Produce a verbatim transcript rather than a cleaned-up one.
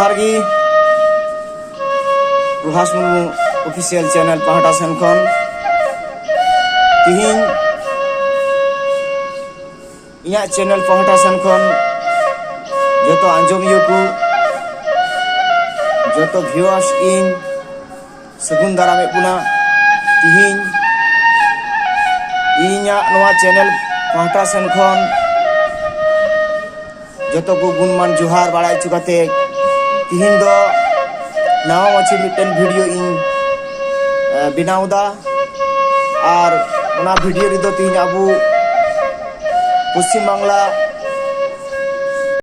ᱡᱚᱦᱟᱨ ᱜᱮ, Prabhas Murmu official channel ᱯᱟᱦᱴᱟ ᱥᱮᱱ ᱠᱷᱚᱱ ᱛᱤᱦᱤᱧ ᱤᱧᱟᱹᱜ ᱪᱮᱱᱮᱞ ᱯᱟᱦᱴᱟ ᱥᱮᱱ ᱠᱷᱚᱱ ᱡᱚᱛᱚ ᱟᱸᱡᱚᱢᱤᱭᱟᱹ ᱠᱚ, ᱡᱚᱛᱚ ᱵᱷᱤᱭᱩᱣᱟᱨᱥ ᱤᱧ ᱥᱟᱹᱜᱩᱱ ᱫᱟᱨᱟᱢᱮᱫ ᱵᱚᱱᱟ᱾ ᱛᱤᱦᱤᱧ ᱤᱧᱟᱹᱜ ᱱᱚᱣᱟ ᱪᱮᱱᱮᱞ ᱯᱟᱦᱴᱟ ᱥᱮᱱ ᱠᱷᱚᱱ ᱡᱚᱛᱚ ᱠᱚ ᱜᱩᱱᱢᱟᱱ ᱡᱚᱦᱟᱨ ᱵᱟᱲᱟᱭ ᱦᱚᱪᱚ ᱠᱟᱛᱮ, ᱛᱤᱦᱤᱧ ᱫᱚ ᱱᱟᱣᱟ ᱢᱟᱪᱷᱟ ᱢᱤᱫᱴᱮᱱ ᱵᱷᱤᱰᱤᱭᱳ ᱤᱧ, ᱮ, ᱵᱮᱱᱟᱣ ᱮᱫᱟ᱾ ᱟᱨ ᱚᱱᱟ ᱵᱷᱤᱰᱤᱭᱳ ᱨᱮᱫᱚ ᱛᱤᱦᱤᱧ ᱟᱵᱚ ᱯᱚᱥᱪᱤᱢ ᱵᱟᱝᱞᱟ